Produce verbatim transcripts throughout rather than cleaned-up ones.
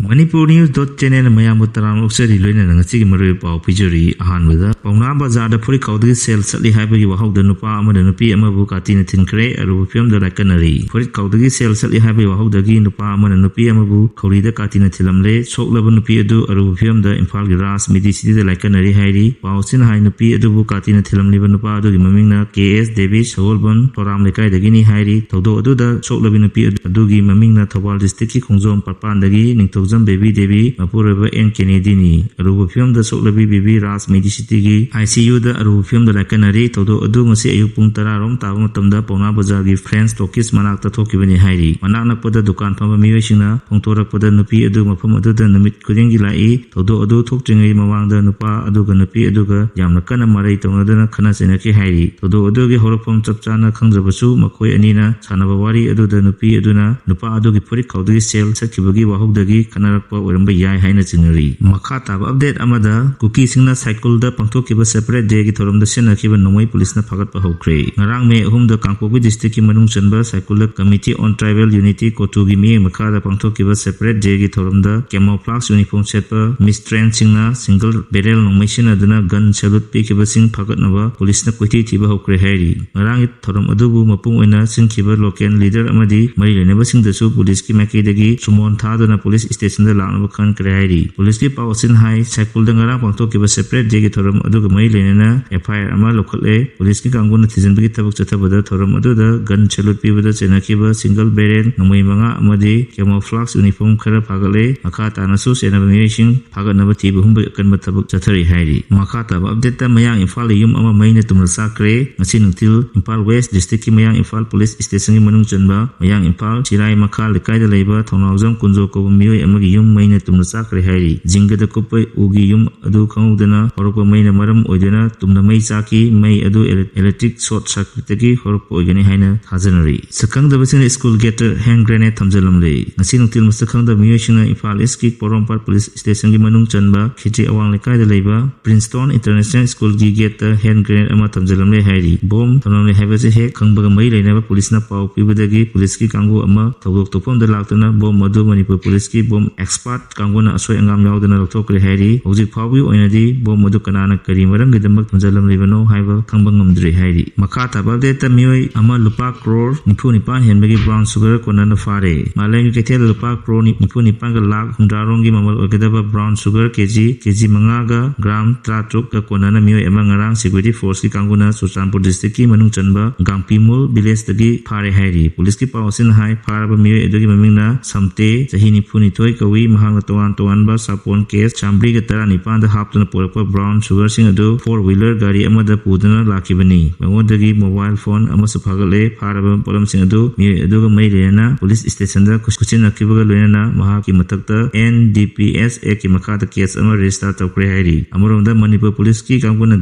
Manipur News dot channel ꯃꯌꯥꯝꯕꯨ ꯇꯔꯥꯝꯅ ꯑꯣꯛꯆꯔꯤ, ꯂꯣꯏꯅꯅ ꯉꯁꯤꯒꯤ ꯃꯔꯨꯑꯣꯏꯕ ꯄꯥꯎ ꯄꯤꯖꯔꯤ꯫ ꯑꯍꯥꯟꯕꯗ, ꯄꯥꯎꯅꯥ ꯕꯖꯥꯔꯗ ꯐꯨꯔꯤꯠ ꯈꯥꯎꯗꯒꯤ ꯁꯦꯜ ꯁꯠꯂꯤ ꯍꯥꯏꯕꯒꯤ ꯋꯥꯍꯧꯗ ꯅꯨꯄꯥ ꯑꯃꯅ ꯅꯨꯄꯤ ꯑꯃꯕꯨ ꯀꯥꯇꯤꯅ ꯊꯤꯟꯈ꯭ꯔꯦ꯫ ꯑꯔꯨꯕ ꯐꯤꯕꯝꯗ ꯂꯥꯏꯀꯠꯅꯔꯤ꯫ ꯐꯨꯔꯤꯠ ꯈꯥꯎꯗꯒꯤ ꯁꯦꯜ ꯁꯠꯂꯤ ꯍꯥꯏꯕꯒꯤ ꯋꯥꯍꯧꯗꯒꯤ ꯅꯨꯄꯥ ꯑꯃꯅ ꯅꯨꯄꯤ ꯑꯃꯕꯨ ꯈꯧꯔꯤꯗ ꯀꯥꯇꯤꯅ ꯊꯤꯜꯂꯝꯂꯦ꯫ ꯁꯣꯛꯂꯕ ꯅꯨꯄꯤ ꯑꯗꯨ ꯑꯔꯨꯕ ꯐꯤꯕꯝꯗ ꯏꯝꯐꯥꯜꯒꯤ ꯔꯥꯖ ꯃꯤꯗꯤ ꯁꯤꯇꯤꯗ ꯂꯥꯏꯀꯠꯅꯔꯤ ꯍꯥꯏꯔꯤ꯫ ꯄꯥꯎꯁꯤꯅ ꯍꯥꯏ, ꯅꯨꯄꯤ ꯑꯗꯨꯕꯨ ꯀꯥꯇꯤꯅ ꯊꯤꯜꯂꯝꯂꯤꯕ ꯅꯨꯄꯥ ꯑꯗꯨꯒꯤ ꯃꯃꯤꯡꯅ ꯀꯦ ꯑꯦꯁ ꯗꯦꯕꯤ, ꯁꯒꯣꯜꯕꯟ ꯊꯧꯔꯥꯝ ꯂꯩꯀꯥꯏꯗꯒꯤꯅꯤ ꯍꯥꯏꯔꯤ꯫ ꯊꯧꯗꯣꯛ ꯑꯗꯨꯗ ꯁꯣꯛꯂꯕꯤ ꯅꯨꯄꯤ ꯑꯗꯨꯒꯤ ꯃꯃꯤꯡꯅ ꯊꯧꯕꯥꯜ ꯗꯤꯁꯇ꯭ꯔꯤꯛꯀꯤ ꯈꯣꯡꯖꯣꯝ ꯄꯥꯠꯄꯥꯟꯗꯒꯤ ꯅꯤꯡꯊꯧꯖꯝ ꯕꯦꯕꯤ ꯗꯦꯕꯤ, ꯃꯄꯨꯔꯣꯏꯕ ꯑꯦꯟ ꯀꯦꯅꯦꯗꯤꯅꯤ꯫ ꯑꯔꯨꯕ ꯐꯤꯕꯝꯗ ꯁꯣꯛꯂꯕꯤ ꯕꯦꯕꯤ ꯔꯥꯖ ꯃꯤꯗꯤ ꯁꯤꯇꯤꯒꯤ ꯑꯥꯏ ꯁꯤ ꯌꯨꯗ ꯑꯔꯨꯕ ꯐꯤꯕꯝꯗ ꯂꯥꯏꯀꯠꯅꯔꯤ꯫ ꯊꯧꯗꯣꯛ ꯑꯗꯨ ꯉꯁꯤ ꯑꯌꯨꯛ ꯄꯨꯡ ꯇꯔꯥ ꯔꯣꯝ ꯇꯥꯕ ꯃꯇꯝꯗ ꯄꯥꯎꯅꯥ ꯕꯖꯥꯔꯒꯤ ꯐ꯭ꯔꯦꯟꯁ ꯇꯣꯀꯤꯁ ꯃꯅꯥꯛꯇ ꯊꯣꯛꯈꯤꯕꯅꯤ ꯍꯥꯏꯔꯤ꯫ ꯃꯅꯥꯛ ꯅꯛꯄꯗ ꯗꯨꯀꯥꯟ ꯐꯝꯕ ꯃꯤꯑꯣꯏꯁꯤꯡꯅ ꯐꯣꯡꯗꯣꯔꯛꯄꯗ, ꯅꯨꯄꯤ ꯑꯗꯨ ꯃꯐꯝ ꯑꯗꯨꯗ ꯅꯨꯃꯤꯠ ꯈꯨꯗꯤꯡꯒꯤ ꯂꯥꯛꯏ꯫ ꯊꯧꯗꯣꯛ ꯑꯗꯨ ꯊꯣꯛꯇ꯭ꯔꯤꯉꯩ ꯃꯃꯥꯡꯗ ꯅꯨꯄꯥ ꯑꯗꯨꯒ ꯅꯨꯄꯤ ꯑꯗꯨꯒ ꯌꯥꯝꯅ ꯀꯟꯅ ꯃꯔꯩ ꯇꯧꯅꯗꯨꯅ ꯈꯠꯅ ꯆꯩꯅꯈꯤ ꯍꯥꯏꯔꯤ꯫ ꯊꯧꯗꯣꯛ ꯑꯗꯨꯒꯤ ꯍꯧꯔꯛꯐꯝ ꯆꯞ ꯆꯥꯅ ꯈꯪꯗ꯭ꯔꯕꯁꯨ, ꯃꯈꯣꯏ ꯑꯅꯤꯅ ꯁꯥꯟꯅꯕ ꯋꯥꯔꯤ ꯑꯗꯨꯗ ꯅꯨꯄꯤ ꯑꯗꯨꯅ ꯅꯨꯄꯥ ꯑꯗꯨꯒꯤ ꯐꯨꯔꯤꯠ ꯈꯥꯎꯗꯒꯤ ꯁꯦꯜ ꯁꯠꯈꯤꯕꯒꯤ ꯋꯥꯍꯧꯗꯒꯤ ꯈꯠꯅꯔꯛꯄ ꯑꯣꯏꯔꯝꯕ ꯌꯥꯏ ꯍꯥꯏꯅ ꯆꯤꯡꯅꯔꯤ꯫ ꯃꯈꯥ ꯇꯥꯕ ꯑꯞꯗꯦꯠ ꯑꯃꯗ, ꯀꯨꯀꯤꯁꯤꯡꯅ ꯁꯥꯏꯀꯨꯜꯗ ꯄꯥꯡꯊꯣꯛꯈꯤꯕ ꯁꯦꯄꯔꯦꯠ ꯗꯦꯒꯤ ꯊꯧꯔꯝꯗ ꯁꯤꯖꯤꯟꯅꯈꯤꯕ ꯅꯣꯡꯃꯩ ꯄꯨꯂꯤꯁꯅ ꯐꯥꯒꯠꯄ ꯍꯧꯈ꯭ꯔꯦ꯫ ꯉꯔꯥꯡ ꯃꯦ ꯑꯍꯨꯝꯗ ꯀꯥꯡꯄꯣꯛꯄꯤ ꯗꯤꯁꯇ꯭ꯔꯤꯛꯀꯤ ꯃꯅꯨꯡ ꯆꯟꯕ ꯁꯥꯏꯀꯨꯂꯔ ꯀꯃꯤꯇꯤ ꯑꯣꯟ ꯇ꯭ꯔꯥꯏꯕꯦꯜ ꯌꯨꯅꯤꯇꯤ, ꯀꯣꯇꯨꯒꯤ ꯃꯤꯠꯌꯦꯡ ꯃꯈꯥꯗ ꯄꯥꯡꯊꯣꯛꯈꯤꯕ ꯁꯦꯄꯔꯦꯠ ꯗꯦꯒꯤ ꯊꯧꯔꯝꯗ ꯀꯦꯃꯣꯐ꯭ꯂꯥꯛꯁ ꯌꯨꯅꯤꯐꯣꯔꯝ ꯁꯦꯠꯄ ꯃꯤꯁꯇ꯭ꯔꯦꯟꯁꯤꯡꯅ ꯁꯤꯡꯒꯜ ꯕꯦꯔꯦꯜ ꯅꯣꯡꯃꯩ ꯁꯤꯖꯤꯟꯅꯗꯨꯅ ꯒꯟ ꯁꯦꯂꯨꯠ ꯄꯤꯈꯤꯕꯁꯤꯡ ꯐꯥꯒꯠꯅꯕ ꯄꯨꯂꯤꯁꯅ ꯀꯣꯏꯊꯤ ꯊꯤꯕ ꯍꯧꯈ꯭ꯔꯦ ꯍꯥꯏꯔꯤ꯫ ꯉꯔꯥꯡꯒꯤ ꯊꯧꯔꯝ ꯑꯗꯨꯕꯨ ꯃꯄꯨꯡ ꯑꯣꯏꯅ ꯁꯤꯟꯈꯤꯕ ꯂꯣꯀꯦꯜ ꯂꯤꯗꯔ ꯑꯃꯗꯤ ꯃꯔꯤ ꯂꯩꯅꯕꯁꯤꯡꯗꯁꯨ ꯄꯨꯂꯤꯁꯀꯤ ꯃꯥꯏꯀꯩꯗꯒꯤ ꯁꯨꯃꯣꯟ ꯊꯥꯗꯨꯅ ꯄꯨꯂꯤꯁ ꯏꯁꯇꯦꯁꯟꯗ ꯂꯥꯛꯅꯕ ꯈꯟꯈ꯭ꯔꯦ ꯍꯥꯏꯔꯤ꯫ ꯄꯨꯂꯤꯁꯀꯤ ꯄꯥꯎ ꯑꯁꯤꯅ ꯍꯥꯏ, ꯁꯥꯏꯀꯨꯜꯗ ꯉꯔꯥꯡ ꯄꯥꯡꯊꯣꯛꯈꯤꯕ ꯁꯦꯄꯔꯦꯠ ꯗꯦꯒꯤ ꯊꯧꯔꯝ ꯑꯗꯨꯒ ꯃꯔꯤ ꯂꯩꯅꯅ ꯑꯦꯐ ꯑꯥꯏ ꯑꯥꯔ ꯑꯃ ꯂꯧꯈꯠꯂꯦ꯫ ꯄꯨꯂꯤꯁꯀꯤ ꯀꯥꯡꯕꯨꯅ ꯊꯤꯖꯤꯟꯕꯒꯤ ꯊꯕꯛ ꯆꯠꯊꯕꯗ ꯊꯧꯔꯝ ꯑꯗꯨꯗ ꯒꯟ ꯁꯦꯂꯨꯠ ꯄꯤꯕꯗ ꯆꯦꯟꯅꯈꯤꯕ ꯁꯤꯡꯒꯜ ꯕꯦꯔꯦꯜ ꯅꯣꯡꯃꯩ ꯃꯉꯥ ꯑꯃꯗꯤ ꯀꯦꯃꯣꯐ꯭ꯂꯥꯛꯁ ꯌꯨꯅꯤꯐꯣꯔꯝ ꯈꯔ ꯐꯥꯒꯠꯂꯦ꯫ ꯃꯈꯥ ꯇꯥꯅꯁꯨ ꯆꯦꯟꯅꯕ ꯃꯤꯑꯣꯏꯁꯤꯡ ꯐꯥꯒꯠꯅꯕ ꯊꯤꯕ ꯍꯨꯝꯕꯒꯤ ꯑꯀꯟꯕ ꯊꯕꯛ ꯆꯠꯊꯔꯤ ꯍꯥꯏꯔꯤ꯫ ꯃꯈꯥ ꯇꯥꯕ ꯑꯞꯗꯦꯠꯇ, ꯃꯌꯥꯡ ꯏꯝꯐꯥꯜꯗ ꯌꯨꯝ ꯑꯃ ꯃꯩꯅ ꯇꯨꯝꯅ ꯆꯥꯛꯈ꯭ꯔꯦ꯫ ꯉꯁꯤ ꯅꯨꯡꯊꯤꯜ ꯏꯝꯐꯥꯜ ꯋꯦꯁ ꯗꯤꯁꯇ꯭ꯔꯤꯛꯀꯤ ꯃꯌꯥꯡ ꯏꯝꯐꯥꯜ ꯄꯨꯂꯤꯁ ꯁ꯭ꯇꯦꯁꯟꯒꯤ ꯃꯅꯨꯡ ꯆꯟꯕ ꯃꯌꯥꯡ ꯏꯝꯐꯥꯜ ꯆꯤꯔꯥꯏ ꯃꯈꯥ ꯂꯩꯀꯥꯏꯗ ꯂꯩꯕ ꯊꯧꯅꯥꯎꯖꯝ ꯀꯨꯟꯖꯣ ꯀꯧꯕ ꯃꯤꯑꯣꯏ ꯑꯃꯒꯤ ꯌꯨꯝ ꯃꯩꯅ ꯇꯨꯝꯅ ꯆꯥꯛꯈ꯭ꯔꯦ ꯍꯥꯏꯔꯤ꯫ ꯖꯤꯡꯒꯗ ꯀꯨꯞꯄ ꯎꯒꯤ ꯌꯨꯝ ꯑꯗꯨ ꯈꯪꯍꯧꯗꯅ ꯍꯧꯔꯛꯄ ꯃꯩꯅ ꯃꯔꯝ ꯑꯣꯏꯗꯨꯅ ꯇꯨꯝꯅ ꯃꯩ ꯆꯥꯛꯈꯤ꯫ ꯃꯩ ꯑꯗꯨ ꯏꯂꯦꯛ-, ꯏꯂꯦꯛꯇ꯭ꯔꯤꯛ ꯁꯣꯔꯠ ꯁꯔꯀ꯭ꯌꯨꯠꯇꯒꯤ ꯍꯧꯔꯛꯄ ꯑꯣꯏꯒꯅꯤ ꯍꯥꯏꯅ ꯊꯥꯖꯅꯔꯤ꯫ ꯁꯛꯈꯪꯗꯕꯁꯤꯡꯅ ꯁ꯭ꯀꯨꯜ ꯒꯦꯠꯇ ꯍꯦꯟ ꯒ꯭ꯔꯦꯅꯦꯗ ꯊꯝꯖꯤꯜꯂꯝꯂꯦ꯫ ꯉꯁꯤ ꯅꯨꯡꯊꯤꯜ ꯃꯁꯛ ꯈꯪꯗꯕ ꯃꯤꯑꯣꯏꯁꯤꯡꯅ ꯏꯝꯐꯥꯜ ꯏꯁꯀꯤ ꯄꯣꯔꯣꯝꯄꯥꯠ ꯄꯨꯂꯤꯁ ꯁ꯭ꯇꯦꯁꯟꯒꯤ ꯃꯅꯨꯡ ꯆꯟꯕ ꯈꯦꯇ꯭ꯔꯤ ꯑꯋꯥꯡ ꯂꯩꯀꯥꯏꯗ ꯂꯩꯕ ꯄ꯭ꯔꯤꯟꯁꯇꯣꯟ ꯏꯟꯇꯔꯅꯦꯁꯅꯦꯜ ꯁ꯭ꯀꯨꯜꯒꯤ ꯒꯦꯠꯇ ꯍꯦꯟ ꯒ꯭ꯔꯦꯅꯦꯗ ꯑꯃ ꯊꯝꯖꯤꯜꯂꯝꯂꯦ ꯍꯥꯏꯔꯤ꯫ ꯕꯣꯝ ꯊꯝꯂꯝꯂꯦ ꯍꯥꯏꯕꯁꯤ ꯍꯦꯛ ꯈꯪꯕꯒ ꯃꯔꯤ ꯂꯩꯅꯕ ꯄꯨꯂꯤꯁꯅ ꯄꯥꯎ ꯄꯤꯕꯗꯒꯤ ꯄꯨꯂꯤꯁꯀꯤ ꯀꯥꯡꯕꯨ ꯑꯃ ꯊꯧꯗꯣꯛ ꯊꯣꯛꯐꯝꯗ ꯂꯥꯛꯇꯨꯅ ꯕꯣꯝ ꯑꯗꯨ ꯃꯅꯤꯄꯨꯔ ꯄꯨꯂꯤꯁꯀꯤ ꯕꯣꯝ ꯑꯦꯛꯁꯄꯥꯔꯠ ꯀꯥꯡꯕꯨꯅ ꯑꯁꯣꯏ ꯑꯉꯥꯝ ꯌꯥꯎꯗꯅ ꯂꯧꯊꯣꯛꯈ꯭ꯔꯦ ꯍꯥꯏꯔꯤ꯫ ꯍꯧꯖꯤꯛ ꯐꯥꯎꯕꯒꯤ ꯑꯣꯏꯅꯗꯤ ꯕꯣꯝ ꯑꯗꯨ ꯀꯅꯥꯅ ꯀꯔꯤ ꯃꯔꯝꯒꯤꯗꯃꯛ ꯊꯝꯖꯤꯜꯂꯝꯂꯤꯕꯅꯣ ꯍꯥꯏꯕ ꯈꯪꯕ ꯉꯝꯗ꯭ꯔꯤ ꯍꯥꯏꯔꯤ꯫ ꯃꯈꯥ ꯇꯥꯕ ꯑꯞꯗꯦꯠꯇ ꯃꯤꯑꯣꯏ ꯑꯃ ꯂꯨꯄꯥ ꯀ꯭ꯔꯣꯔ ꯅꯤꯐꯨ ꯅꯤꯄꯥꯟ ꯍꯦꯟꯕꯒꯤ ꯕ꯭ꯔꯥꯎꯟ ꯁꯨꯒꯔ ꯀꯣꯟꯅꯅ ꯐꯥꯔꯦ꯫ ꯃꯥꯂꯦꯝꯒꯤ ꯀꯩꯊꯦꯜꯗ ꯂꯨꯄꯥ ꯀ꯭ꯔꯣꯔ ꯅꯤꯐꯨ ꯅꯤꯄꯥꯟꯒ ꯂꯥꯈ ꯍꯨꯝꯗ꯭ꯔꯥ ꯔꯣꯝꯒꯤ ꯃꯃꯜ ꯑꯣꯏꯒꯗꯕ ꯕ꯭ꯔꯥꯎꯟ ꯁꯨꯒꯔ ꯀꯦꯖꯤ, ꯀꯦꯖꯤ ꯃꯉꯥꯒ ꯒ꯭ꯔꯥꯝ ꯇꯔꯥꯇꯔꯨꯛꯀ ꯀꯣꯟꯅꯅ ꯃꯤꯑꯣꯏ ꯑꯃ ꯉꯔꯥꯡ ꯁꯦꯀ꯭ꯌꯨꯔꯤꯇꯤ ꯐꯣꯔꯁꯀꯤ ꯀꯥꯡꯕꯨꯅ ꯆꯨꯔꯆꯥꯟꯄꯨꯔ ꯗꯤꯁꯇ꯭ꯔꯤꯛꯀꯤ ꯃꯅꯨꯡ ꯆꯟꯕ ꯒꯥꯡꯄꯤꯃꯨꯜ ꯚꯤꯂꯦꯖꯇꯒꯤ ꯐꯥꯔꯦ ꯍꯥꯏꯔꯤ꯫ ꯄꯨꯂꯤꯁꯀꯤ ꯄꯥꯎ ꯑꯁꯤꯅ ꯍꯥꯏ, ꯐꯥꯔꯕ ꯃꯤꯑꯣꯏ ꯑꯗꯨꯒꯤ ꯃꯃꯤꯡꯅ ꯁꯝꯇꯦ, ꯆꯍꯤ ꯅꯤꯐꯨꯅꯤꯊꯣꯏ ꯀꯧꯏ꯫ ꯃꯍꯥꯛꯅ ꯇꯣꯉꯥꯟ ꯇꯣꯉꯥꯟꯕ ꯁꯥꯄꯣꯟ ꯀꯦꯁ ꯆꯥꯃꯔꯤꯒ ꯇꯔꯥꯅꯤꯄꯥꯟꯗ ꯍꯥꯞꯇꯨꯅ ꯄꯨꯔꯛꯄ ꯕ꯭ꯔꯥꯎꯟ ꯁꯨꯒꯔꯁꯤꯡ ꯑꯗꯨ ꯐꯣꯔ ꯋꯤꯂꯔ ꯒꯥꯔꯤ ꯑꯃꯗ ꯄꯨꯗꯨꯅ ꯂꯥꯛꯈꯤꯕꯅꯤ꯫ ꯃꯉꯣꯟꯗꯒꯤ ꯃꯣꯕꯥꯏꯜ ꯐꯣꯟ ꯑꯃꯁꯨ ꯐꯥꯒꯠꯂꯦ꯫ ꯐꯥꯔꯕ ꯄꯣꯠꯂꯝꯁꯤꯡ ꯑꯗꯨ ꯃꯤꯑꯣꯏ ꯑꯗꯨꯒ ꯃꯔꯤ ꯂꯩꯅꯅ ꯄꯨꯂꯤꯁ ꯁ꯭ꯇꯦꯁꯟꯗ ꯈꯨꯠꯁꯤꯟꯅꯈꯤꯕꯒ ꯂꯣꯏꯅꯅ ꯃꯍꯥꯛꯀꯤ ꯃꯊꯛꯇ ꯑꯦꯟ ꯗꯤ ꯄꯤ ꯑꯦꯁ ꯑꯦꯛꯀꯤ ꯃꯈꯥꯗ ꯀꯦꯁ ꯑꯃ ꯔꯦꯖꯤꯁꯇꯥꯔ ꯇꯧꯈ꯭ꯔꯦ ꯍꯥꯏꯔꯤ꯫ ꯑꯃꯔꯣꯝꯗ ꯃꯅꯤꯄꯨꯔ ꯄꯨꯂꯤꯁꯀꯤ ꯀꯥꯡꯕꯨꯅ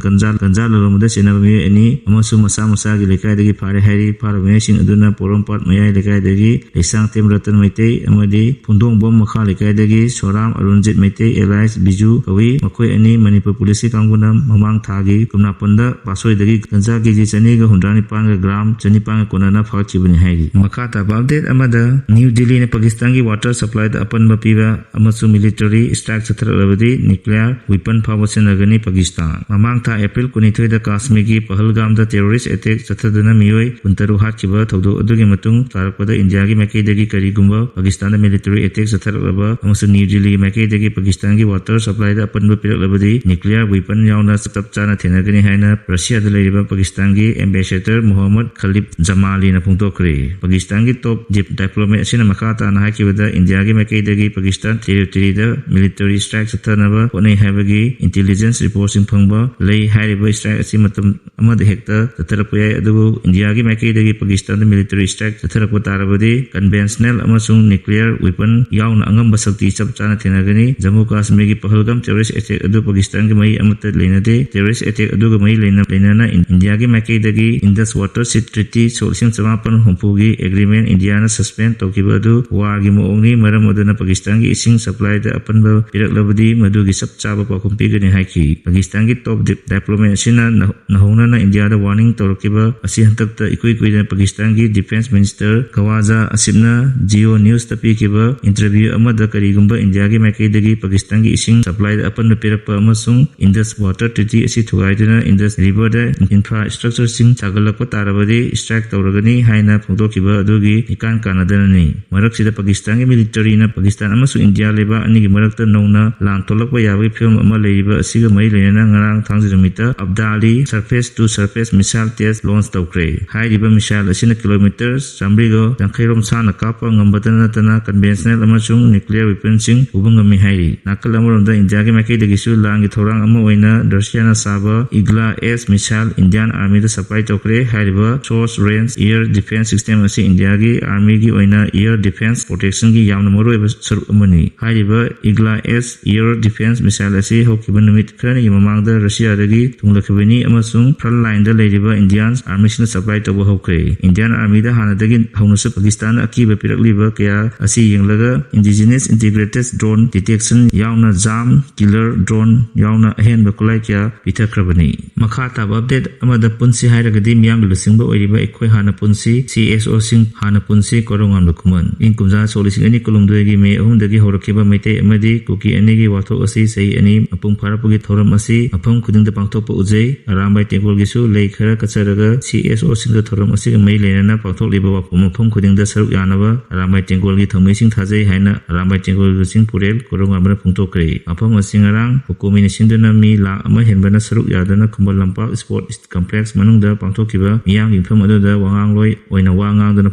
ꯒꯟꯖꯥ, ꯒꯟꯖꯥ ꯂꯂꯣꯟꯕꯗ ꯆꯦꯟꯅꯕ ꯃꯤꯑꯣꯏ ꯑꯅꯤ ꯑꯃꯁꯨꯡ ꯃꯁꯥ ꯃꯁꯥꯒꯤ ꯂꯩꯀꯥꯏꯗꯒꯤ ꯐꯥꯔꯦ ꯍꯥꯏꯔꯤ꯫ ꯐꯥꯔꯕ ꯃꯤꯑꯣꯏꯁꯤꯡ ꯑꯗꯨꯅ ꯄꯣꯔꯣꯝꯄꯥꯠ ꯃꯌꯥꯏ ꯂꯩꯀꯥꯏꯗꯒꯤ ꯂꯩꯁꯥꯡꯊꯦꯝ ꯔꯇꯟ ꯃꯩꯇꯩ ꯑꯃꯗꯤ ꯐꯨꯟꯗꯣꯡꯕꯝ ꯃꯈꯥ ꯂꯩꯀꯥꯏꯗꯒꯤ ꯁꯣꯔꯥꯝ ꯑꯔꯨꯟꯖꯤꯠ ꯃꯩꯇꯩ alias ꯕꯤꯖꯨ ꯀꯧꯏ꯫ ꯃꯈꯣꯏ ꯑꯅꯤ ꯃꯅꯤꯄꯨꯔ ꯄꯨꯂꯤꯁꯀꯤ ꯀꯥꯡꯕꯨꯅ ꯃꯃꯥꯡ ꯊꯥꯒꯤ ꯀꯨꯝꯅꯥꯄꯟꯗ ꯄꯥꯠꯁꯣꯏꯗꯒꯤ ꯒꯟꯖꯥ ꯀꯦꯖꯤ ꯆꯅꯤꯒ ꯍꯨꯝꯗ꯭ꯔꯥ ꯅꯤꯄꯥꯟꯒ ꯒ꯭ꯔꯥꯝ ꯆꯅꯤꯄꯥꯟꯒ ꯀꯣꯟꯅꯅ ꯐꯥꯒꯠꯈꯤꯕꯅꯤ ꯍꯥꯏꯔꯤ꯫ ꯃꯈꯥ ꯇꯥꯕ ꯑꯞꯗꯦꯠ ꯑꯃꯗ, ꯅ꯭ꯌꯨ ꯗꯤꯜꯂꯤꯅ ꯄꯥꯀꯤꯁꯇꯥꯟꯒꯤ ꯋꯥꯇꯔ ꯁꯄ꯭ꯂꯥꯏꯗ ꯑꯄꯟꯕ ꯄꯤꯕ ꯑꯃꯁꯨꯡ ꯃꯤꯂꯤꯇꯔꯤ ꯁ꯭ꯇ꯭ꯔꯥꯏꯛ ꯆꯠꯊꯔꯛꯂꯕꯗꯤ ꯅ꯭ꯌꯨꯀ꯭ꯂꯤꯌꯔ ꯋꯤꯄꯟ ꯐꯥꯎꯕ ꯁꯤꯖꯤꯟꯅꯒꯅꯤ ꯄꯥꯀꯤꯁꯇꯥꯟ꯫ ꯃꯃꯥꯡ ꯊꯥ ꯑꯦꯄ꯭ꯔꯤꯜ ꯀꯨꯟꯅꯤꯊꯣꯏꯗ ꯀꯥꯁꯃꯤꯔꯒꯤ ꯄꯍꯜꯒꯥꯝꯗ ꯇꯦꯔꯣꯔꯤꯁ ꯑꯦꯇꯦꯛ ꯆꯠꯊꯗꯨꯅ ꯃꯤꯑꯣꯏ ꯀꯨꯟꯇꯔꯨꯛ ꯍꯥꯠꯈꯤꯕ ꯊꯧꯗꯣꯛ ꯑꯗꯨꯒꯤ ꯃꯇꯨꯡ ꯇꯥꯔꯛꯄꯗ ꯏꯟꯗꯤꯌꯥꯒꯤ ꯃꯥꯏꯀꯩꯗꯒꯤ ꯀꯔꯤꯒꯨꯝꯕ ꯄꯥꯀꯤꯁꯇꯥꯟꯗ ꯃꯤꯂꯤꯇꯔꯤ ꯑꯦꯇꯦꯛ ꯆꯠꯊꯔꯛꯂꯕ ꯑꯃꯁꯨꯡ ꯅ꯭ꯌꯨ ꯗꯤꯜꯂꯤꯒꯤ ꯃꯥꯏꯀꯩꯗꯒꯤ ꯄꯥꯀꯤꯁꯇꯥꯟꯒꯤ ꯋꯥꯇꯔ ꯁꯄ꯭ꯂꯥꯏꯗ ꯑꯄꯟꯕ ꯄꯤꯔꯛꯂꯕꯗꯤ ꯅ꯭ꯌꯨꯀ꯭ꯂꯤꯌꯔ ꯋꯤꯄꯟ ꯌꯥꯎꯅ ꯆꯞ ꯆꯥꯅ ꯊꯦꯡꯅꯒꯅꯤ ꯍꯥꯏꯅ ꯔꯁꯤꯌꯥꯗ ꯂꯩꯔꯤꯕ ꯄꯥꯀꯤꯁꯇꯥꯟꯒꯤ ꯑꯦꯝꯕꯦꯁꯦꯗꯔ ꯃꯣꯍꯝꯃꯗ ꯈꯂꯤꯐ ꯖꯃꯥꯂꯤꯅ ꯐꯣꯡꯗꯣꯛꯈ꯭ꯔꯦ꯫ ꯄꯥꯀꯤꯁꯇꯥꯟꯒꯤ ꯇꯣꯞ ꯗꯤꯞ ꯗꯤꯄ꯭ꯂꯣꯃꯦꯠ ꯑꯁꯤꯅ ꯃꯈꯥ ꯇꯥꯅ ꯍꯥꯏꯈꯤꯕꯗ ꯏꯟꯗꯤꯌꯥꯒꯤ ꯃꯥꯏꯀꯩꯗꯒꯤ ꯄꯥꯀꯤꯁꯇꯥꯟ ꯇꯦꯔꯤꯇꯣꯔꯤꯗ ꯃꯤꯂꯤꯇꯔꯤ ꯁ꯭ꯇ꯭ꯔꯥꯏꯛ ꯆꯠꯊꯅꯕ ꯍꯣꯠꯅꯩ ꯍꯥꯏꯕꯒꯤ ꯏꯟꯇꯦꯂꯤꯖꯦꯟꯁ ꯔꯤꯄꯣꯔꯠꯁꯤꯡ ꯐꯪꯕ ꯂꯩ꯫ ꯍꯥꯏꯔꯤꯕ ꯁ꯭ꯇ꯭ꯔꯥꯏꯛ ꯑꯁꯤ ꯃꯇꯝ ꯑꯃꯗ ꯍꯦꯛꯇ ꯆꯠꯊꯔꯛꯄ ꯌꯥꯏ, ꯑꯗꯨꯕꯨ ꯏꯟꯗꯤꯌꯥꯒꯤ ꯃꯥꯏꯀꯩꯗꯒꯤ ꯄꯥꯀꯤꯁꯇꯥꯟꯗ ꯃꯤꯂꯤꯇꯔꯤ ꯁ꯭ꯇ꯭ꯔꯥꯏꯛ ꯆꯠꯊꯔꯛꯄ ꯇꯥꯔꯕꯗꯤ ꯀꯟꯚꯦꯟꯁꯅꯦꯜ ꯑꯃꯁꯨꯡ ꯅ꯭ꯌꯨꯀ꯭ꯂꯤꯌꯔ ꯋꯤꯄꯟ ꯌꯥꯎꯅ ꯑꯉꯝꯕ ꯁꯛꯇꯤ ꯆꯞ ꯆꯥꯅ ꯊꯦꯡꯅꯒꯅꯤ꯫ ꯖꯝꯃꯨ ꯀꯥꯁꯃꯤꯔꯒꯤ ꯄꯍꯜꯒꯥꯝ ꯇꯦꯔꯣꯔꯤꯁ ꯑꯦꯇꯦꯛ ꯑꯗꯨ ꯄꯥꯀꯤꯁꯇꯥꯟꯒꯤ ꯃꯔꯤ ꯑꯃꯠꯇ ꯂꯩꯅꯗꯦ꯫ ꯇꯦꯔꯣꯔꯤꯁ ꯑꯦꯇꯦꯛ ꯑꯗꯨꯒ ꯃꯔꯤ ꯂꯩꯅ-, ꯂꯩꯅꯅ ꯏꯟ-, ꯏꯟꯗꯤꯌꯥꯒꯤ ꯃꯥꯏꯀꯩꯗꯒꯤ ꯏꯟꯗꯁ ꯋꯥꯇꯔꯁꯤꯠ ꯇ꯭ꯔꯤꯇꯤ ꯁꯣꯛ ꯂꯤꯁꯤꯡ ꯆꯃꯥꯄꯟ ꯍꯨꯝꯐꯨꯒꯤ ꯑꯦꯒ꯭ꯔꯤꯃꯦꯟ ꯏꯟꯗꯤꯌꯥꯅ ꯁꯁꯄꯦꯟ ꯇꯧꯈꯤꯕ ꯑꯗꯨ ꯋꯥꯔꯒꯤ ꯃꯑꯣꯡꯅꯤ꯫ ꯃꯔꯝ ꯑꯗꯨꯅ ꯄꯥꯀꯤꯁꯇꯥꯟꯒꯤ ꯏꯁꯤꯡ ꯁꯄ꯭ꯂꯥꯏꯗ ꯑꯄꯟꯕ ꯄꯤꯔꯛꯂꯕꯗꯤ ꯃꯗꯨꯒꯤ ꯆꯞ ꯆꯥꯕ ꯄꯥꯎꯈꯨꯝ ꯄꯤꯒꯅꯤ ꯍꯥꯏꯈꯤ꯫ ꯄꯥꯀꯤꯁꯇꯥꯟꯒꯤ ꯇꯣꯞ ꯗꯤꯞ ꯗꯤꯄ꯭ꯂꯣꯃꯦꯠ ꯑꯁꯤꯅ ꯅꯧ-, ꯅꯧꯍꯧꯅꯅ ꯏꯟꯗꯤꯌꯥꯗ ꯋꯥꯔꯅꯤꯡ ꯇꯧꯔꯛꯈꯤꯕ ꯑꯁꯤ ꯍꯟꯗꯛꯇ ꯏꯀꯨꯏ ꯀꯨꯏꯗꯅ ꯄꯥꯀꯤꯁꯇꯥꯟꯒꯤ ꯗꯤꯐꯦꯟꯁ ꯃꯤꯅꯤꯁꯇꯔ ꯈꯋꯥꯖꯥ ꯑꯁꯤꯐꯅ ꯖꯤꯑꯣ ꯅ꯭ꯌꯨꯁꯇ ꯄꯤꯈꯤꯕ ꯏꯟꯇꯔꯚ꯭ꯌꯨ ꯑꯃ ꯑꯃꯗ ꯀꯔꯤꯒꯨꯝꯕ ꯏꯟꯗꯤꯌꯥꯒꯤ ꯃꯥꯏꯀꯩꯗꯒꯤ ꯄꯥꯀꯤꯁꯇꯥꯟꯒꯤ ꯏꯁꯤꯡ ꯁꯄ꯭ꯂꯥꯏꯗ ꯑꯄꯟꯕ ꯄꯤꯔꯛꯄ ꯑꯃꯁꯨꯡ ꯏꯟꯗꯁ ꯋꯥꯇꯔ ꯇ꯭ꯔꯤꯇꯤ ꯑꯁꯤ ꯊꯨꯒꯥꯏꯗꯨꯅ ꯏꯟꯗꯁ ꯔꯤꯚꯔꯗ ꯏꯟꯐ꯭ꯔꯥꯁ꯭ꯇ꯭ꯔꯛꯆꯔꯁꯤꯡ ꯁꯥꯒꯠꯂꯛꯄ ꯇꯥꯔꯕꯗꯤ ꯁ꯭ꯇ꯭ꯔꯥꯏꯛ ꯇꯧꯔꯒꯅꯤ ꯍꯥꯏꯅ ꯐꯣꯡꯗꯣꯛꯈꯤꯕ ꯑꯗꯨꯒꯤ ꯏꯀꯥꯟ ꯀꯥꯟꯅꯗꯅꯅꯤ꯫ ꯃꯔꯛꯁꯤꯗ ꯄꯥꯀꯤꯁꯇꯥꯟꯒꯤ ꯃꯤꯂꯤꯇꯔꯤꯅ ꯄꯥꯀꯤꯁꯇꯥꯟ ꯑꯃꯁꯨꯡ ꯏꯟꯗꯤꯌꯥ ꯂꯩꯕꯥꯛ ꯑꯅꯤꯒꯤ ꯃꯔꯛꯇ ꯅꯧꯅ ꯂꯥꯟ ꯊꯣꯛꯂꯛꯄ ꯌꯥꯕꯒꯤ ꯐꯤꯕꯝ ꯑꯃ ꯂꯩꯔꯤꯕ ꯑꯁꯤꯒ ꯃꯔꯤ ꯂꯩꯅꯅ ꯉꯔꯥꯡ ꯊꯥꯡꯖ ꯅꯨꯃꯤꯠꯇ Abdali surface to surface missile test launch ꯇꯧꯈ꯭ꯔꯦ꯫ ꯍꯥꯏꯔꯤꯕ ꯃꯤꯁꯥꯏꯜ ꯑꯁꯤꯅ ꯀꯤꯂꯣꯃꯤꯇꯔ ꯆꯥꯃꯔꯤꯒ ꯌꯥꯡꯈꯩ ꯔꯣꯝ ꯁꯥꯡꯅ ꯀꯥꯞꯄ ꯉꯝꯕꯇ ꯅꯠꯇꯅ ꯀꯟꯚꯦꯟꯁꯅꯦꯜ ꯑꯃꯁꯨꯡ ꯅ꯭ꯌꯨꯀ꯭ꯂꯤꯌꯔ ꯋꯦꯄꯟꯁꯤꯡ ꯄꯨꯕ ꯉꯝꯃꯤ ꯍꯥꯏꯔꯤ꯫ ꯅꯥꯀꯜ ꯑꯃꯔꯣꯝꯗ ꯏꯟꯗꯤꯌꯥꯒꯤ ꯃꯥꯏꯀꯩꯗꯒꯤꯁꯨ ꯂꯥꯟꯒꯤ ꯊꯧꯔꯥꯡ ꯑꯃ ꯑꯣꯏꯅ ꯔꯁꯤꯌꯥꯅ ꯁꯥꯕ ꯏꯒ꯭ꯂꯥ ꯑꯦꯁ ꯃꯤꯁꯥꯏꯜ ꯏꯟꯗꯤꯌꯥꯟ ꯑꯥꯔꯃꯤꯗ ꯁꯄ꯭ꯂꯥꯏ ꯇꯧꯈ꯭ꯔꯦ꯫ ꯍꯥꯏꯔꯤꯕ source range air defence system ꯑꯁꯤ ꯏꯟꯗꯤꯌꯥꯒꯤ ꯑꯥꯔꯃꯤꯒꯤ ꯑꯣꯏꯅ ꯑꯦꯌꯔ ꯗꯤꯐꯦꯟꯁ ꯄ꯭ꯔꯣꯇꯦꯛꯁꯟꯒꯤ ꯌꯥꯝꯅ ꯃꯔꯨꯑꯣꯏꯕ ꯁꯔꯨꯛ ꯑꯃꯅꯤ꯫ ꯍꯥꯏꯔꯤꯕ ꯏꯒ꯭ꯂꯥ ꯑꯦꯁ ꯑꯦꯌꯔ ꯗꯤꯐꯦꯟꯁ ꯃꯤꯁꯥꯏꯜ ꯑꯁꯤ ꯍꯧꯈꯤꯕ ꯅꯨꯃꯤꯠ ꯈꯔꯅꯤꯒꯤ ꯃꯃꯥꯡꯗ ꯔꯁꯤꯌꯥꯗꯒꯤ ꯊꯨꯡꯂꯛꯈꯤꯕꯅꯤ ꯑꯃꯁꯨꯡ ꯐ꯭ꯔꯟ ꯂꯥꯏꯟꯗ ꯂꯩꯔꯤꯕ ꯏꯟꯗꯤꯌꯥꯟ ꯑꯥꯔꯃꯤꯁꯤꯡꯅ ꯁꯄ꯭ꯂꯥꯏ ꯇꯧꯕ ꯍꯧꯈ꯭ꯔꯦ꯫ ꯏꯟꯗꯤꯌꯥꯟ ꯑꯥꯔꯃꯤꯗ ꯍꯥꯟꯅꯗꯒꯤ ꯍꯧꯅꯁꯨ ꯄꯥꯀꯤꯁꯇꯥꯟꯅ ꯑꯀꯤꯕ ꯄꯤꯔꯛꯂꯤꯕ ꯀꯌꯥ ꯑꯁꯤ ꯌꯦꯡꯂꯒ ꯏꯟꯗꯤꯖꯤꯅꯁ ꯏꯟꯇꯤꯒ꯭ꯔꯦꯇꯦꯗ ꯗ꯭ꯔꯣꯟ ꯗꯤꯇꯦꯛꯁꯟ ꯌꯥꯎꯅ ꯖꯥꯝ ꯀꯤꯂꯔ ꯗ꯭ꯔꯣꯟ ꯌꯥꯎꯅ ꯑꯍꯦꯟꯕ ꯈꯨꯠꯂꯥꯏ ꯀꯌꯥ ꯄꯤꯊꯈ꯭ꯔꯕꯅꯤ꯫ ꯃꯈꯥ ꯇꯥꯕ ꯑꯞꯗꯦꯠ ꯑꯃꯗ ꯄꯨꯟꯁꯤ ꯍꯥꯏꯔꯒꯗꯤ ꯃꯤꯌꯥꯝꯒꯤ ꯂꯨꯆꯤꯡꯕ ꯑꯣꯏꯔꯤꯕ ꯑꯩꯈꯣꯏ ꯍꯥꯟꯅ ꯄꯨꯟꯁꯤ, ꯁꯤ ꯑꯦꯁ ꯑꯣꯁꯤꯡ ꯍꯥꯟꯅ ꯄꯨꯟꯁꯤ, ꯀꯣꯔꯧꯉꯥꯝꯕ ꯈꯨꯃꯟ꯫ ꯏꯪ ꯀꯨꯝꯖꯥ ꯁꯣꯛ ꯂꯤꯁꯤꯡ ꯑꯅꯤ ꯀꯨꯟꯍꯨꯝꯗꯣꯏꯒꯤ ꯃꯦ ꯑꯍꯨꯝꯗꯒꯤ ꯍꯧꯔꯛꯈꯤꯕ ꯃꯩꯇꯩ ꯑꯃꯗꯤ ꯀꯨꯀꯤ ꯑꯅꯤꯒꯤ ꯋꯥꯊꯣꯛ ꯑꯁꯤ ꯆꯍꯤ ꯑꯅꯤ ꯃꯄꯨꯡ ꯐꯥꯔꯛꯄꯒꯤ ꯊꯧꯔꯝ ꯑꯁꯤ ꯃꯐꯝ ꯈꯨꯗꯤꯡꯗ ꯄꯥꯡꯊꯣꯛꯄ ꯎꯖꯩ꯫ ꯑꯔꯥꯝꯕꯥꯏ ꯇꯦꯡꯒꯣꯜꯒꯤꯁꯨ ꯂꯩ ꯈꯔ ꯀꯠꯆꯔꯒ ꯁꯤ ꯑꯦꯁ ꯑꯣꯁꯤꯡꯒ ꯊꯧꯔꯝ ꯑꯁꯤꯒ ꯃꯔꯤ ꯂꯩꯅꯅ ꯄꯥꯡꯊꯣꯛꯂꯤꯕ ꯋꯥꯐꯝ ꯃꯐꯝ ꯈꯨꯗꯤꯡꯗ ꯁꯔꯨꯛ ꯌꯥꯅꯕ ꯑꯔꯥꯝꯕꯥꯏ ꯇꯦꯡꯒꯣꯜꯒꯤ ꯊꯧꯃꯤꯁꯤꯡ ꯊꯥꯖꯩ ꯍꯥꯏꯅ ꯑꯔꯥꯝꯕꯥꯏ ꯇꯦꯡꯒꯣꯜꯒꯤ ꯂꯨꯆꯤꯡ ꯄꯨꯔꯦꯜ ꯀꯣꯔꯧꯉꯥꯝꯕꯅ ꯐꯣꯡꯗꯣꯛꯈ꯭ꯔꯦ꯫ ꯃꯐꯝ ꯑꯁꯤ ꯉꯔꯥꯡ ꯀꯣꯀꯣꯃꯤꯅ ꯁꯤꯟꯗꯨꯅ ꯃꯤ ꯂꯥꯈ ꯑꯃ ꯍꯦꯟꯕꯅ ꯁꯔꯨꯛ ꯌꯥꯗꯨꯅ ꯈꯨꯃꯟ ꯂꯝꯄꯥꯛ ꯁ꯭ꯄꯣꯔꯠꯁ ꯀꯝꯄ꯭ꯂꯦꯛꯁ ꯃꯅꯨꯡꯗ ꯄꯥꯡꯊꯣꯛꯈꯤꯕ ꯃꯤꯌꯥꯝꯒꯤ ꯃꯤꯐꯝ ꯑꯗꯨꯗ ꯋꯥꯉꯥꯡꯂꯣꯏ ꯑꯣꯏꯅ ꯋꯥ ꯉꯥꯡꯗꯨꯅ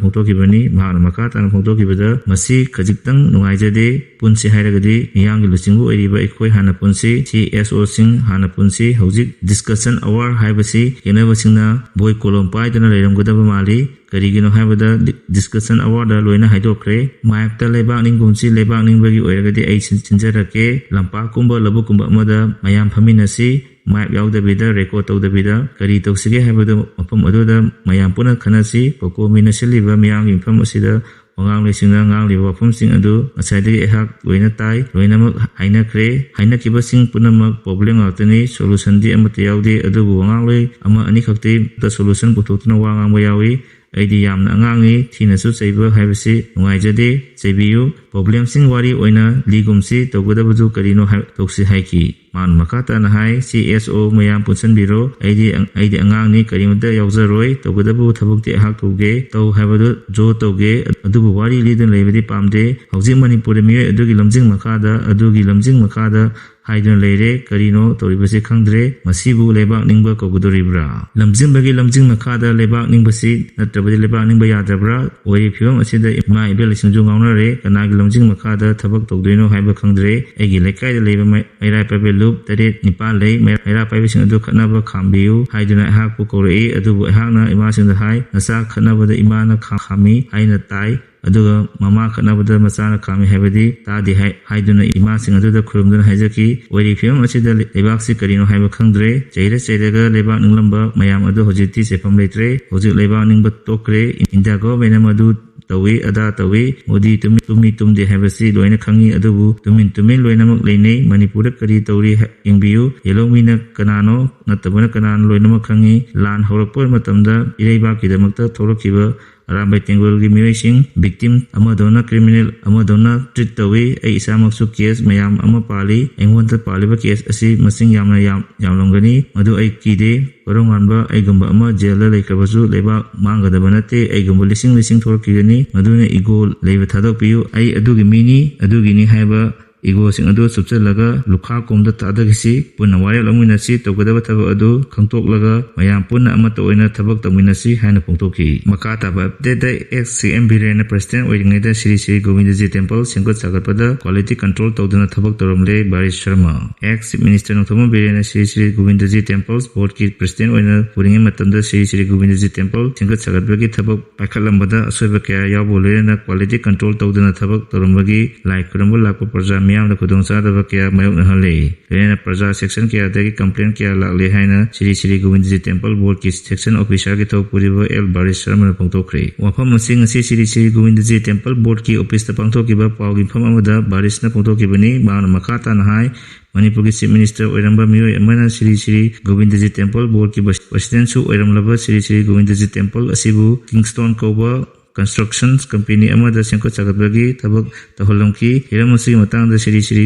ꯐꯣꯡꯗꯣꯛꯈꯤꯕꯅꯤ꯫ ꯃꯍꯥꯛꯅ ꯃꯈꯥ ꯇꯥꯅ ꯐꯣꯡꯗꯣꯛꯈꯤꯕꯗ, ꯃꯁꯤ ꯈꯖꯤꯛꯇꯪ ꯅꯨꯡꯉꯥꯏꯖꯗꯦ꯫ ꯄꯨꯟꯁꯤ ꯍꯥꯏꯔꯒꯗꯤ ꯃꯤꯌꯥꯝꯒꯤ ꯂꯨꯆꯤꯡꯕ ꯑꯣꯏꯔꯤꯕ ꯑꯩꯈꯣꯏ ꯍꯥꯟꯅ ꯄꯨꯟꯁꯤ, ꯁꯤ ꯑꯦꯁ ꯑꯣꯁꯤꯡ ꯍꯥꯟꯅ ꯄꯨꯟꯁꯤ꯫ ꯍꯧꯖꯤꯛ ꯗꯤꯁꯀꯁꯟ ꯑꯋꯥꯔ ꯍꯥꯏꯕꯁꯤ ꯌꯦꯡꯅꯕꯁꯤꯡꯅ ꯕꯣꯏ ꯀꯣꯂꯣꯝ ꯄꯥꯏꯗꯨꯅ ꯂꯩꯔꯝꯒꯗꯕ ꯃꯥꯜꯂꯤ꯫ ꯀꯔꯤꯒꯤꯅꯣ ꯍꯥꯏꯕꯗ ꯗꯤ-, ꯗꯤꯁꯀꯁꯟ ꯑꯋꯥꯔꯗ ꯂꯣꯏꯅ ꯍꯥꯏꯗꯣꯛꯈ꯭ꯔꯦ꯫ ꯃꯥꯏꯞꯇ ꯂꯩꯕꯥꯛ ꯅꯤꯡꯒꯨꯝꯁꯤ, ꯂꯩꯕꯥꯛ ꯅꯤꯡꯕꯒꯤ ꯑꯣꯏꯔꯒꯗꯤ ꯑꯩ ꯁꯤꯟ-, ꯁꯤꯟꯖꯔꯛꯀꯦ꯫ ꯂꯝꯄꯥꯛꯀꯨꯝꯕ ꯂꯧꯕꯨꯛꯀꯨꯝꯕ ꯑꯃꯗ ꯃꯌꯥꯝ ꯐꯝꯃꯤꯟꯅꯁꯤ꯫ ꯃꯥꯏꯞ ꯌꯥꯎꯗꯕꯤꯗ, ꯔꯦꯀꯣꯔꯗ ꯇꯧꯗꯕꯤꯗ ꯀꯔꯤ ꯇꯧꯁꯤꯒꯦ ꯍꯥꯏꯕꯗꯨ ꯃꯐꯝ ꯑꯗꯨꯗ ꯃꯌꯥꯝ ꯄꯨꯟꯅ ꯈꯟꯅꯁꯤ꯫ ꯀꯣꯀꯣꯃꯤꯅ ꯁꯤꯜꯂꯤꯕ ꯃꯤꯌꯥꯝꯒꯤ ꯃꯤꯐꯝ ꯑꯁꯤꯗ ꯋꯥꯉꯥꯡꯂꯣꯏꯁꯤꯡꯅ ꯉꯥꯡꯂꯤꯕ ꯋꯥꯐꯝꯁꯤꯡ ꯑꯗꯨ ꯉꯁꯥꯏꯗꯒꯤ ꯑꯩꯍꯥꯛ ꯂꯣꯏꯅ ꯇꯥꯏ, ꯂꯣꯏꯅꯃꯛ ꯍꯥꯏꯅꯈ꯭ꯔꯦ꯫ ꯍꯥꯏꯅꯈꯤꯕꯁꯤꯡ ꯄꯨꯝꯅꯃꯛ ꯄ꯭ꯔꯣꯕ꯭ꯂꯦꯝ ꯉꯥꯛꯇꯅꯤ, ꯁꯣꯂꯨꯁꯟꯗꯤ ꯑꯃꯠꯇ ꯌꯥꯎꯗꯦ꯫ ꯑꯗꯨꯕꯨ ꯋꯥꯉꯥꯡꯂꯣꯏ ꯑꯃ ꯑꯅꯤꯈꯛꯇꯤ ꯁꯣꯂꯨꯁꯟ ꯄꯨꯊꯣꯛꯇꯨꯅ ꯋꯥ ꯉꯥꯡꯕ ꯌꯥꯎꯏ꯫ ꯑꯩꯗꯤ ꯌꯥꯝꯅ ꯑꯉꯥꯡꯅꯤ, ꯊꯤꯅꯁꯨ ꯆꯩꯕ ꯍꯥꯏꯕꯁꯤ ꯅꯨꯡꯉꯥꯏꯖꯗꯦ, ꯆꯩꯕꯤꯌꯨ꯫ ꯄ꯭ꯔꯣꯕ꯭ꯂꯦꯝꯁꯤꯡ ꯋꯥꯔꯤ ꯑꯣꯏꯅ ꯂꯤꯒꯨꯝꯁꯤ, ꯇꯧꯒꯗꯕꯗꯨ ꯀꯔꯤꯅꯣ ꯍꯥꯏ-, ꯇꯧꯁꯤ ꯍꯥꯏꯈꯤ꯫ ꯃꯥꯅ ꯃꯈꯥ ꯇꯥꯅ ꯍꯥꯏ, "ꯁꯤ ꯑꯦꯁ ꯑꯣ ꯃꯌꯥꯝ ꯄꯨꯟꯁꯤꯟꯕꯤꯔꯣ, ꯑꯩꯗꯤ, ꯑꯩꯗꯤ ꯑꯉꯥꯡꯅꯤ, ꯀꯔꯤꯃꯠꯇ ꯌꯥꯎꯖꯔꯣꯏ, ꯇꯧꯒꯗꯕ ꯊꯕꯛꯇꯤ ꯑꯩꯍꯥꯛ ꯇꯧꯒꯦ, ꯇꯧ ꯍꯥꯏꯕꯗꯨ ꯖꯣ ꯇꯧꯒꯦ, ꯑꯗꯨꯕꯨ ꯋꯥꯔꯤ ꯂꯤꯗꯨꯅ ꯂꯩꯕꯗꯤ ꯄꯥꯝꯗꯦ꯫ ꯍꯧꯖꯤꯛ ꯃꯅꯤꯄꯨꯔꯗ ꯃꯤꯑꯣꯏ ꯑꯗꯨꯒꯤ ꯂꯝꯖꯤꯡ ꯃꯈꯥꯗ, ꯑꯗꯨꯒꯤ ꯂꯝꯖꯤꯡ ꯃꯈꯥꯗ ꯍꯥꯏꯗꯨꯅ ꯂꯩꯔꯦ, ꯀꯔꯤꯅꯣ ꯇꯧꯔꯤꯕꯁꯤ ꯈꯪꯗ꯭ꯔꯦ, ꯃꯁꯤꯕꯨ ꯂꯩꯕꯥꯛ ꯅꯤꯡꯕ ꯀꯧꯒꯗꯧꯔꯤꯕ꯭ꯔꯥ?" ꯂꯝꯖꯤꯡꯕꯒꯤ ꯂꯝꯖꯤꯡ ꯃꯈꯥꯗ ꯂꯩꯕꯥꯛ ꯅꯤꯡꯕꯁꯤ ꯅꯠꯇ꯭ꯔꯕꯗꯤ ꯂꯩꯕꯥꯛ ꯅꯤꯡꯕ ꯌꯥꯗ꯭ꯔꯕ꯭ꯔꯥ? ꯑꯣꯏꯔꯤꯕ ꯐꯤꯕꯝ ꯑꯁꯤꯗ ꯏꯃꯥ ꯏꯕꯦꯜꯁꯤꯡꯁꯨ ꯉꯥꯎꯅꯔꯦ, ꯀꯅꯥꯒꯤ ꯂꯝꯖꯤꯡ ꯃꯈꯥꯗ ꯊꯕꯛ ꯇꯧꯗꯣꯏꯅꯣ ꯍꯥꯏꯕ ꯈꯪꯗ꯭ꯔꯦ꯫ ꯑꯩꯒꯤ ꯂꯩꯀꯥꯏꯗ ꯂꯩꯕ ꯃꯩ-, ꯃꯩꯔꯥ ꯄꯥꯏꯕ ꯂꯨꯞ ꯇꯔꯦꯠ ꯅꯤꯄꯥꯜ ꯂꯩ꯫ ꯃꯩ-, ꯃꯩꯔꯥ ꯄꯥꯏꯕꯁꯤꯡ ꯑꯗꯨ ꯈꯠꯅꯕ ꯈꯥꯝꯕꯤꯌꯨ ꯍꯥꯏꯗꯨꯅ ꯑꯩꯍꯥꯛꯄꯨ ꯀꯧꯔꯛꯏ꯫ ꯑꯗꯨꯕꯨ ꯑꯩꯍꯥꯛꯅ ꯏꯃꯥꯁꯤꯡꯗ ꯍꯥꯏ, "ꯅꯆꯥ ꯈꯠꯅꯕꯗ ꯏꯃꯥꯅ ꯈꯥ-, ꯈꯥꯝꯃꯤ ꯍꯥꯏꯅ ꯇꯥꯏ, ꯑꯗꯨꯒ ꯃꯃꯥ ꯈꯠꯅꯕꯗ ꯃꯆꯥꯅ ꯈꯥꯝꯃꯤ ꯍꯥꯏꯕꯗꯤ ꯇꯥꯗꯦ" ꯍꯥꯏ, ꯍꯥꯏꯗꯨꯅ ꯏꯃꯥꯁꯤꯡ ꯑꯗꯨꯗ ꯈꯨꯔꯨꯝꯗꯨꯅ ꯍꯥꯏꯖꯈꯤ꯫ ꯑꯣꯏꯔꯤꯕ ꯐꯤꯕꯝ ꯑꯁꯤꯗ ꯂꯩ-, ꯂꯩꯕꯥꯛꯁꯤ ꯀꯔꯤꯅꯣ ꯍꯥꯏꯕ ꯈꯪꯗ꯭ꯔꯦ꯫ ꯆꯩꯔ ꯆꯩꯔꯒ ꯂꯩꯕꯥꯛ ꯅꯤꯡꯂꯝꯕ ꯃꯌꯥꯝ ꯑꯗꯨ ꯍꯧꯖꯤꯛꯇꯤ ꯆꯩꯐꯝ ꯂꯩꯇ꯭ꯔꯦ꯫ ꯍꯧꯖꯤꯛ ꯂꯩꯕꯥꯛ ꯅꯤꯡꯕ ꯇꯣꯛꯈ꯭ꯔꯦ꯫ ꯏꯟꯗꯤꯌꯥ ꯒꯣꯚꯔꯟꯃꯦꯟꯠ ꯑꯃ ꯑꯗꯨ ꯇꯧꯏ, ꯑꯗꯥ ꯇꯧꯏ, ꯃꯣꯗꯤ ꯇꯨꯝꯃꯤ, ꯇꯨꯝꯃꯤ ꯇꯨꯝꯗꯦ ꯍꯥꯏꯕꯁꯤ ꯂꯣꯏꯅ ꯈꯪꯏ꯫ ꯑꯗꯨꯕꯨ ꯇꯨꯃꯤꯟ ꯇꯨꯃꯤꯟ ꯂꯣꯏꯅꯃꯛ ꯂꯩꯅꯩ꯫ ꯃꯅꯤꯄꯨꯔꯗ ꯀꯔꯤ ꯇꯧꯔꯤ ꯍꯥ-, ꯌꯦꯡꯕꯤꯌꯨ꯫ Yellow Meꯅ ꯀꯅꯥꯅꯣ, ꯅꯠꯇꯕꯅ ꯀꯅꯥꯅꯣ ꯂꯣꯏꯅꯃꯛ ꯈꯪꯏ꯫ ꯂꯥꯟ ꯍꯧꯔꯛꯄ ꯃꯇꯝꯗ ꯏꯔꯩꯕꯥꯛꯀꯤꯗꯃꯛꯇ ꯊꯣꯛꯂꯛꯈꯤꯕ ꯑꯔꯥꯝꯕꯥꯏ ꯇꯦꯡꯒꯣꯜꯒꯤ ꯃꯤꯑꯣꯏꯁꯤꯡ, victim ꯑꯃꯗꯧꯅ criminal ꯑꯃꯗꯧꯅ treat ꯇꯧꯏ꯫ ꯑꯩ ꯏꯁꯥꯃꯛꯁꯨ case ꯃꯌꯥꯝ ꯑꯃ ꯄꯥꯜꯂꯤ꯫ ꯑꯩꯉꯣꯟꯗ ꯄꯥꯜꯂꯤꯕ case ꯑꯁꯤ ꯃꯁꯤꯡ ꯌꯥꯝꯅ ꯌꯥꯝ-, ꯌꯥꯝꯂꯝꯒꯅꯤ꯫ ꯃꯗꯨ ꯑꯩ ꯀꯤꯗꯦ꯫ ꯀꯣꯔꯧꯉꯥꯟꯕ ꯑꯩꯒꯨꯝꯕ ꯑꯃ ꯖꯦꯜꯗ ꯂꯩꯈ꯭ꯔꯕꯁꯨ ꯂꯩꯕꯥꯛ ꯃꯥꯡꯒꯗꯕ ꯅꯠꯇꯦ꯫ ꯑꯩꯒꯨꯝꯕ ꯂꯤꯁꯤꯡ ꯂꯤꯁꯤꯡ ꯊꯣꯛꯂꯛꯈꯤꯒꯅꯤ꯫ ꯃꯗꯨꯅ ego ꯂꯩꯕ ꯊꯥꯗꯣꯛꯄꯤꯌꯨ꯫ "ꯑꯩ ꯑꯗꯨꯒꯤ ꯃꯤꯅꯤ, ꯑꯗꯨꯒꯤꯅꯤ" ꯍꯥꯏꯕ ego ꯁꯤꯡ ꯑꯗꯨ ꯆꯨꯞꯁꯤꯜꯂꯒ ꯂꯨꯈꯥ ꯀꯣꯝꯗ ꯊꯥꯗꯈꯤꯁꯤ꯫ ꯄꯨꯟꯅ ꯋꯥꯔꯦꯞ ꯂꯧꯃꯤꯟꯅꯁꯤ꯫ ꯇꯧꯒꯗꯕ ꯊꯕꯛ ꯑꯗꯨ ꯈꯪꯗꯣꯛꯂꯒ ꯃꯌꯥꯝ ꯄꯨꯟꯅ ꯑꯃꯠꯇ ꯑꯣꯏꯅ ꯊꯕꯛ ꯇꯧꯃꯤꯟꯅꯁꯤ ꯍꯥꯏꯅ ꯐꯣꯡꯗꯣꯛꯈꯤ꯫ ꯃꯈꯥ ꯇꯥꯕ update ꯇ ex C M ꯕꯤꯔꯦꯟꯅ president ꯑꯣꯏꯔꯤꯉꯩꯗ ꯁ꯭ꯔꯤ ꯁ꯭ꯔꯤ ꯒꯣꯕꯤꯟꯗꯖꯤ temple ꯁꯦꯝꯒꯠ ꯁꯥꯒꯠꯄꯗ quality control ꯇꯧꯗꯨꯅ ꯊꯕꯛ ꯇꯧꯔꯝꯂꯦ ꯕꯥꯔꯤꯁ Sharma. Ex Chief Minister Nongthombam ꯕꯤꯔꯦꯟꯅ Shri Shri Govindaji temples board ꯀꯤ president ꯑꯣꯏꯅ ꯄꯨꯔꯤꯉꯩ ꯃꯇꯝꯗ ꯁ꯭ꯔꯤ ꯁ꯭ꯔꯤ ꯒꯣꯕꯤꯟꯗꯖꯤ temple ꯁꯦꯝꯒꯠ ꯁꯥꯒꯠꯄꯒꯤ ꯊꯕꯛ ꯄꯥꯏꯈꯠꯂꯝꯕꯗ ꯑꯁꯣꯏꯕ ꯀꯌꯥ ꯌꯥꯎꯕ ꯂꯣꯏꯅꯅ quality control ꯇꯧꯗꯅ ꯊꯕꯛ ꯇꯧꯔꯝꯕꯒꯤ ꯂꯥꯏ ꯈꯨꯔꯨꯝꯕ ꯂꯥꯛꯄ ꯄ꯭ꯔꯖꯥ ꯃꯤꯌꯥꯝ ꯃꯤꯌꯥꯝꯗ ꯈꯨꯗꯣꯡꯆꯥꯗꯕ ꯀꯌꯥ ꯃꯥꯌꯣꯛꯅꯍꯜꯂꯦ꯫ ꯂꯣꯏꯅꯅ ꯄ꯭ꯔꯖꯥ section ꯀꯌꯥꯗꯒꯤ complaint ꯀꯌꯥ ꯂꯥꯛꯂꯦ ꯍꯥꯏꯅ ꯁ꯭ꯔꯤ ꯁ꯭ꯔꯤ ꯒꯣꯕꯤꯟꯗꯖꯤ temple boardꯀꯤ section officerꯒꯤ ꯊꯧꯄꯨꯔꯤꯕ ꯑꯦꯜ ꯕꯥꯔꯤꯁ ꯁꯔꯃꯅ ꯐꯣꯡꯗꯣꯛꯈ꯭ꯔꯦ꯫ ꯋꯥꯐꯝ ꯑꯁꯤ ꯉꯁꯤ ꯁ꯭ꯔꯤ ꯁ꯭ꯔꯤ ꯒꯣꯕꯤꯟꯗꯖꯤ temple boardꯀꯤ officeꯇ ꯄꯥꯡꯊꯣꯛꯈꯤꯕ ꯄꯥꯎꯒꯤ ꯃꯤꯐꯝ ꯑꯃꯗ ꯕꯥꯔꯤꯁꯅ ꯐꯣꯡꯗꯣꯛꯈꯤꯕꯅꯤ꯫ ꯃꯍꯥꯛꯅ ꯃꯈꯥ ꯇꯥꯅ ꯍꯥꯏ, ꯃꯅꯤꯄꯨꯔꯒꯤ Chief Minister ꯑꯣꯏꯔꯝꯕ ꯃꯤꯑꯣꯏ ꯑꯃꯅ ꯁ꯭ꯔꯤ ꯁ꯭ꯔꯤ ꯒꯣꯕꯤꯟꯗꯖꯤ temple boardꯀꯤ presidentꯁꯨ ꯑꯣꯏꯔꯝꯂꯕ ꯁ꯭ꯔꯤ ꯁ꯭ꯔꯤ ꯒꯣꯕꯤꯟꯗꯖꯤ temple ꯑꯁꯤꯕꯨ Kingstone ꯀꯧꯕ construction company ꯑꯃꯗ ꯁꯦꯝꯒꯠ ꯁꯥꯒꯠꯄꯒꯤ ꯊꯕꯛ ꯇꯧꯍꯜꯂꯝꯈꯤ꯫ ꯍꯤꯔꯝ ꯑꯁꯤꯒꯤ ꯃꯇꯥꯡꯗ ꯁ꯭ꯔꯤ ꯁ꯭ꯔꯤ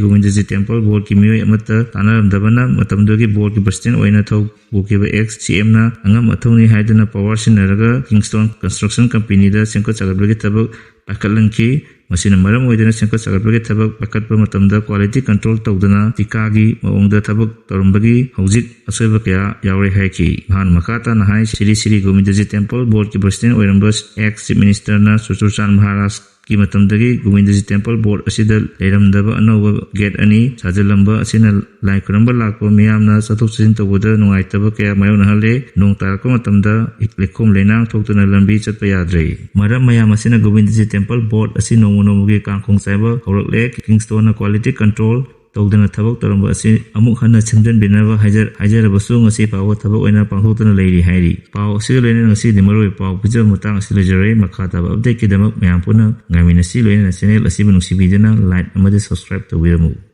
ꯒꯣꯕꯤꯟꯗꯖꯤ temple boardꯀꯤ ꯃꯤꯑꯣꯏ ꯑꯃꯠꯇ ꯇꯥꯟꯅꯔꯝꯗꯕꯅ ꯃꯇꯝꯗꯨꯒꯤ boardꯀꯤ president ꯑꯣꯏꯅ ꯊꯧ ꯄꯨꯈꯤꯕ ex CMꯅ ꯑꯉꯝ ꯑꯊꯧꯅꯤ ꯍꯥꯏꯗꯨꯅ power ꯁꯤꯟꯅꯔꯒ Kingstone construction companyꯗ ꯁꯦꯝꯒꯠ ꯁꯥꯒꯠꯄꯒꯤ ꯊꯕꯛ ꯄꯥꯏꯈꯠꯍꯟꯈꯤ꯫ ꯃꯁꯤꯅ ꯃꯔꯝ ꯑꯣꯏꯗꯨꯅ ꯁꯦꯝꯒꯠ ꯁꯥꯒꯠꯄꯒꯤ ꯊꯕꯛ ꯄꯥꯏꯈꯠꯄ ꯃꯇꯝꯗ quality control ꯇꯧꯗꯅ ꯊꯤꯀꯥꯒꯤ ꯃꯑꯣꯡꯗ ꯊꯕꯛ ꯇꯧꯔꯝꯕꯒꯤ ꯍꯧꯖꯤꯛ ꯑꯁꯣꯏꯕ ꯀꯌꯥ ꯌꯥꯎꯔꯦ ꯍꯥꯏꯈꯤ꯫ ꯃꯍꯥꯛꯅ ꯃꯈꯥ ꯇꯥꯅ ꯍꯥꯏ, ꯁ꯭ꯔꯤ ꯁ꯭ꯔꯤ ꯒꯣꯕꯤꯟꯗꯖꯤ temple boardꯀꯤ president ꯑꯣꯏꯔꯝꯕ ex Chief Ministerꯅ ꯆꯨꯔꯆꯥꯟ ꯃꯍꯥꯔꯥꯖ ꯀꯤ ꯃꯇꯝꯗꯒꯤ ꯒꯣꯕꯤꯟꯗꯖꯤ temple board ꯑꯁꯤꯗ ꯂꯩꯔꯝꯗꯕ ꯑꯅꯧꯕ gate ꯑꯅꯤ ꯁꯥꯖꯤꯜꯂꯝꯕ ꯑꯁꯤꯅ ꯂꯥꯏ ꯈꯨꯔꯨꯝꯕ ꯂꯥꯛꯄ ꯃꯤꯌꯥꯝꯅ ꯆꯠꯊꯣꯛ ꯆꯠꯁꯤꯟ ꯇꯧꯕꯗ ꯅꯨꯡꯉꯥꯏꯇꯕ ꯀꯌꯥ ꯃꯥꯌꯣꯛꯅꯍꯜꯂꯦ꯫ ꯅꯣꯡ ꯇꯥꯔꯛꯄ ꯃꯇꯝꯗ ꯂꯩꯈꯣꯝ ꯂꯩꯅꯥꯡ ꯊꯣꯛꯇꯨꯅ ꯂꯝꯕꯤ ꯆꯠꯄ ꯌꯥꯗ꯭ꯔꯦ꯫ ꯃꯔꯝ ꯃꯌꯥꯝ ꯑꯁꯤꯅ ꯒꯣꯕꯤꯟꯗꯖꯤ temple board ꯑꯁꯤ ꯅꯣꯡꯃ ꯅꯣꯡꯃꯒꯤ ꯀꯥꯡꯈꯣꯡ ꯆꯥꯏꯕ ꯍꯧꯔꯛꯂꯦ꯫ Kingstoneꯅ quality control ꯇꯧꯗꯅ ꯊꯕꯛ ꯇꯧꯔꯝꯕ ꯑꯁꯤ ꯑꯃꯨꯛ ꯍꯟꯅ ꯁꯦꯝꯖꯤꯟꯕꯤꯅꯕ ꯍꯥꯏꯖ-, ꯍꯥꯏꯖꯔꯕꯁꯨ ꯉꯁꯤ ꯐꯥꯎꯕ ꯊꯕꯛ ꯑꯣꯏꯅ ꯄꯥꯡꯊꯣꯛꯇꯅ ꯂꯩꯔꯤ ꯍꯥꯏꯔꯤ꯫ ꯄꯥꯎ ꯑꯁꯤꯒ ꯂꯣꯏꯅꯅ ꯉꯁꯤꯗꯤ ꯃꯔꯨꯑꯣꯏꯕ ꯄꯥꯎ ꯄꯤꯖꯕ ꯃꯇꯥꯡ ꯑꯁꯤ ꯂꯣꯏꯖꯔꯦ꯫ ꯃꯈꯥ ꯇꯥꯕ updateꯀꯤꯗꯃꯛ ꯃꯌꯥꯝ ꯄꯨꯟꯅ ꯉꯥꯏꯃꯤꯟꯅꯁꯤ꯫ ꯂꯣꯏꯅꯅ channel ꯑꯁꯤꯕꯨ ꯅꯨꯡꯁꯤꯕꯤꯗꯨꯅ like ꯑꯃꯗꯤ subscribe ꯇꯧꯕꯤꯔꯝꯃꯨ꯫